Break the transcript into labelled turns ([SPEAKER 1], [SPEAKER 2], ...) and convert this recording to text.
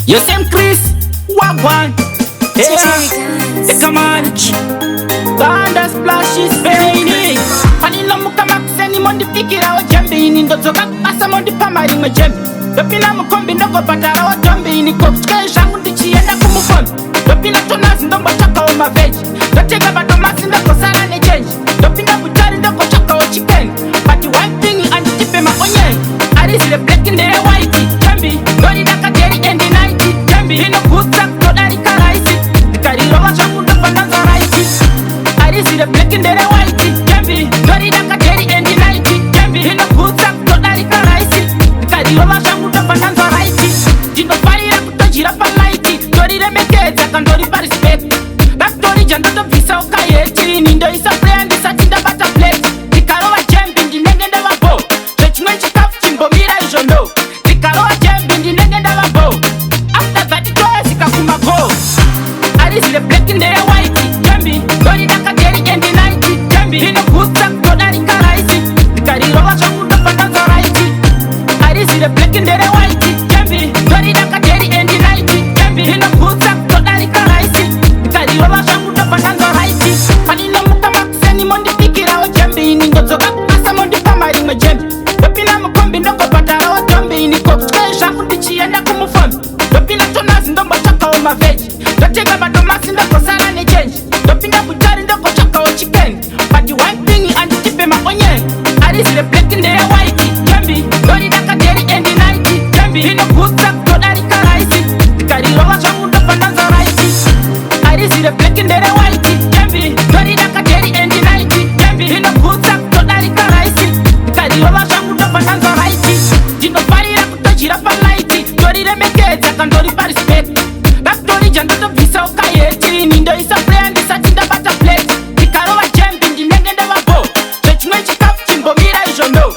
[SPEAKER 1] Yo same Chris, wagwan. Yeah,
[SPEAKER 2] Terry
[SPEAKER 1] come on. Thunder splash is raining. Paninomuka makuseni mondifikirawo jembe, ini ndodzoka kubasa mondipa marimwe jembe. Ndopinda mukombi, ndongobhadharawo dhombi, ini kokutye zvangu ndichienda kumufombi. Ndopinda tonazi, ndombotsvakawo maveggie, ndotenga madomasi, ndogosara nechange. Ndopinda butchery, ndogotsvakawo chicken, but one thing, anditipe maonion. Arizire black, ndere white jembi, ndorida kadairy and night. Jembi rinogutsa kutodarika rice, ndikarirova zvangu ndobva ndanzwa right. Arizire black, ndere white jembi, ndorida kadairy and night. Jembi rinogutsa kutodarika rice, ndikarirova zvangu ndobva ndanzwa right. Ndinofarira kutodyira palight, ndoriremekedza kandori parespect. Ndakutorija, ndotobvisa ukaheti, ndoisa prayer ndisati ndabata plate. Ndikarova jembi ndinenge ndava bo, zvechimwe chikafu chimbomira izvo ndo. Ndikarova jembi ndinenge ndava bo, after that toyasvika kumago. Arizire black, ndere white jembi, ndorida kadairy and night. Jembi rinogutsa kutodarika rice, ndikarirova zvangu ndobva ndanzwa right. Arizire black, ndere white jembi, ndorida kadairy and night. Jembi rinogutsa kutodarika rice, ndikarirova zvangu ndobva ndanzwa right. Paninomuka makuseni mondifikirawo jembi, ini ndodzoka kubasa mondipa marimwe jembi. Ndopinda mukombi, ndongobhadharawo dhombi, ini kokutye zvangu ndichienda kumufombi. Ndopinda tonazi, ndombotsvakawo maveggie, ndotenga madomasi, ndogosara nechange. Ndopinda butchery, ndogotsvakawo chicken, but one thing, anditipe maonion. Arizire black, ndere white jembi, ndorida kadairy and night. Jembi rinogutsa kutodarika rice, ndikarirova zvangu ndobva ndanzwa right. Arizire black, ndere white jembi, ndorida kadairy and night. Jembi rinogutsa kutodarika rice, ndikarirova zvangu ndobva ndanzwa right. Ndinofarira kutodyira palight, ndoriremekedza kandori parespect. Ndakutorija, ndotobvisa ukaheti, ndoisa prayer ndisati ndabata plate. Ndikarova jembi ndinenge ndava bo, zvechimwe chikafu chimbomira izvo ndo.